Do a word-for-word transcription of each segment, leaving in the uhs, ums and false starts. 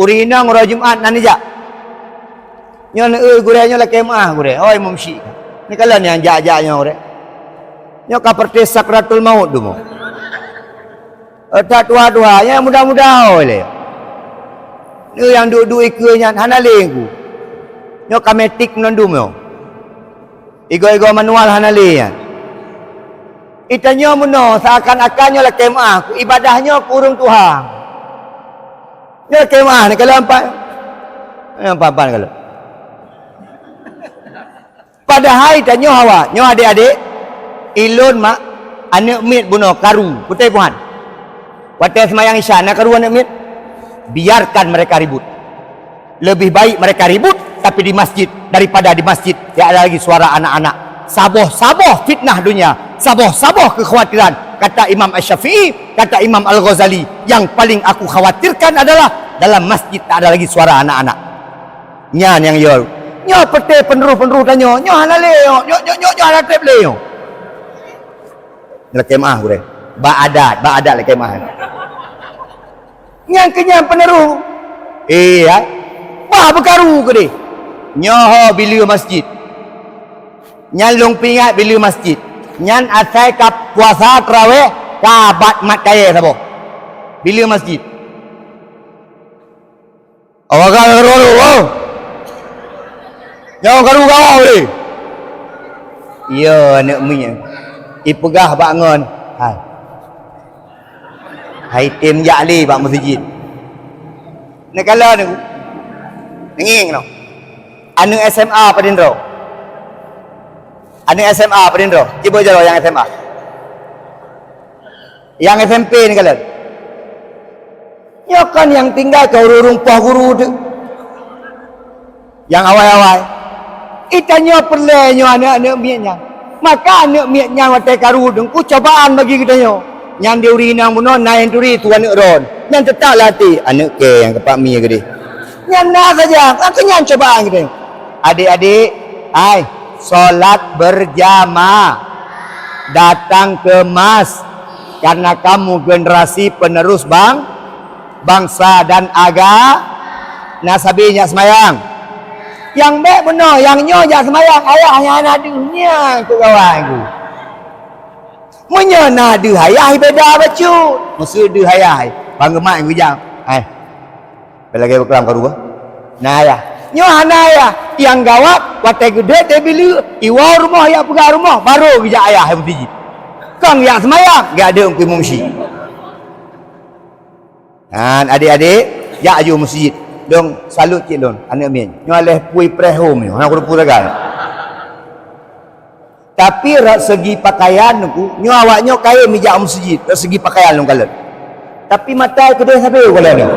Ureueng inong uroe Jumat na neujak. Nyoe neueu gurée nyoe lakée meu'ah gurée. Hoi mumsyik. Neukalon nyang jak-jak nyoe gurée. Nyoe ka pertes sakratul maut dumoe. Otak tuha-tuha, nyang muda-muda hoi lé. Neueu nyang duek-duek ikeue nyan hana lé ku. Nyoe ka metik meunondum nyoe. Igoe-igoe manual hana lé nyan. Itanyoe meunoe seakan-akan nyoe lakée meu'ah, ibadah nyoe keu ureueng tuha. Nyoe lakée meu'ah neukalon pat. Nyoe pat-pat neukalon. Padahai tanyoe hawa, nyoe adék-adék, ilôn mak, aneuk miet bunoe karu, putéh puhan. Watée seumayang Isya na karu aneuk miet. Biarkan mereka ribut. Lebih baik mereka ribut, tapi di masjid, daripada di masjid tidak ada lagi suara anak-anak. Saboh-saboh fitnah dunia, saboh-saboh kekhawatiran. Kata Imam Asy-Syafi'i, kata Imam Al-Ghazali, yang paling aku khawatirkan adalah dalam masjid tak ada lagi suara anak-anak. Nyan nyang yo. Nyoe peuté peunruh-peunruh tanyoe, nyoe hana lé nyoe, nyoe, nyoe, nyoe, nyoe hana treb lé nyoe. Lakée meu'ah gurée. Bak adat, bak adat lakée meu'ah. Nyang keunyan peunruh. Iya. Bah beukaru keudeh. Nyoe ho bileue masjid. Nyan lôn peuingat bileue masjid. Nyan asai ka puasa teurawéh ka bat mat kayée saboh. Bileue masjid. Awak kan karu-karu, oh. Nyoe karu-karu lé. Iya, aneuk miet. Ipeugah bak ngon. Hai. Hai tem jak lé bak meuseujid. Neukalon. Ngieng noh. Aneuk S M A padum droe? Aneuk S M A padum droe? Cuba jaroe nyang S M A. Nyang S M P neukalon. Nyoe kan nyang tinggai ka ureueng-ureueng poh guru tu. Nyang awai-awai. Itanyoe peureulée nyoe aneuk-aneuk miet nyan. Maka aneuk miet nyan watée karu teungku cobaan bagi geutanyoe. Nyan di ureueng inong bunoe na nyang turi su aneuk droen. Nyan teutap lam até, aneuk kée nyang keupak mi keudeh. Nyan na saja, ka keuh nyan cobaan geutanyoe. Adék-adék, hai, salat berjamaah. Datang ke mas, karena kamu generasi penerus bang-, bangsa dan aga-, na sabe jak seumayang. Nyang bék bunoe, nyang nyoe jak seumayang, ayah nyang hana deuh nyan keu kawan ku. Meunyoe na deuh ayah, beda bacut. Meuseu deuh ayah, bang geumat nyang geujak. Hai. Lagée beukeulaam karu, ah. Na ayah. Nyoe hana ayah. Nyang gawat, watée geudeuek teubileue, iwoe rumoh, jak peugah rumoh, barô geujak ayah meuseujid. Kong jak seumayang, geujak deuek keu imum meuseujid. Han, adék-adék, jak aju meuseujid. Dong salut cit lôn, aneuk miet. Nyoe lhée pui preh hom nyoe, hana kuteupeu sagai. Tapi ra-, segi pakaian teungku, nyoe awak nyoe kayém ijak meuseujid, ra-, segi pakaian lôn kalon. Tapi mata keudeh sabe u kalon nyoe.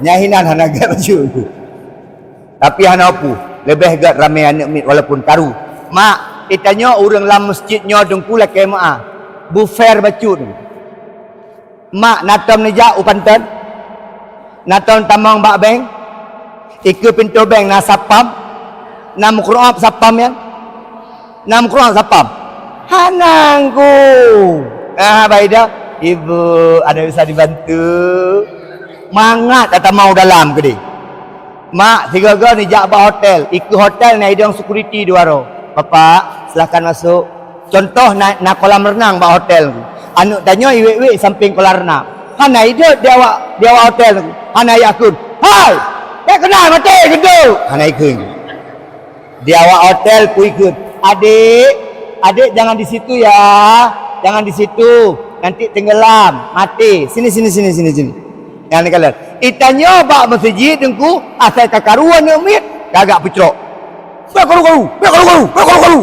Nyang hinan hana gét bacut teungku. Tapi hana peue, leubeh gét ramé aneuk miet walaupun karu. Mak, itanyoe ureueng lam meuseujid nyoe teungku lakée meu'ah. Bufer bacut teungku. Mak, na tom neujak u panton? Na tom tamong bak bank? Ikeue pintoe bank na satpam? Na meukeureu'op satpam nyan? Na meukeureu'op satpam? Hana teungku. Ah, Baidah, ibu, ada bisa dibantu? Mangat tatamong u dalam keudeh. Mak, sigoe-goe neujak bak hotel. Ikeue hotel na idong security dua droe. "Bapak, silahkan masuk." Contoh na, na kolam renang bak hotel. Aneuk tanyoe iwék-wék sampéng kolam renang. Hana idot di awak, di awak hotel. Hana yakheun, "Hai! Bék keunai maté keuneuk!" Hana ikheun. Di awak hotel ku ikheun, "Adik, adik jangan di situ ya. Jangan di situ. Nanti tenggelam, mati. Sini, sini, sini, sini, sini." Nyang neukalon. Itanyoe bak meuseujid teungku, asai ka karu aneuk miet, ka agak peucrok. "Bék karu-karu, bék karu-karu, bék karu-karu."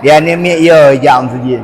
Di aneuk miet yo jak meuseujid.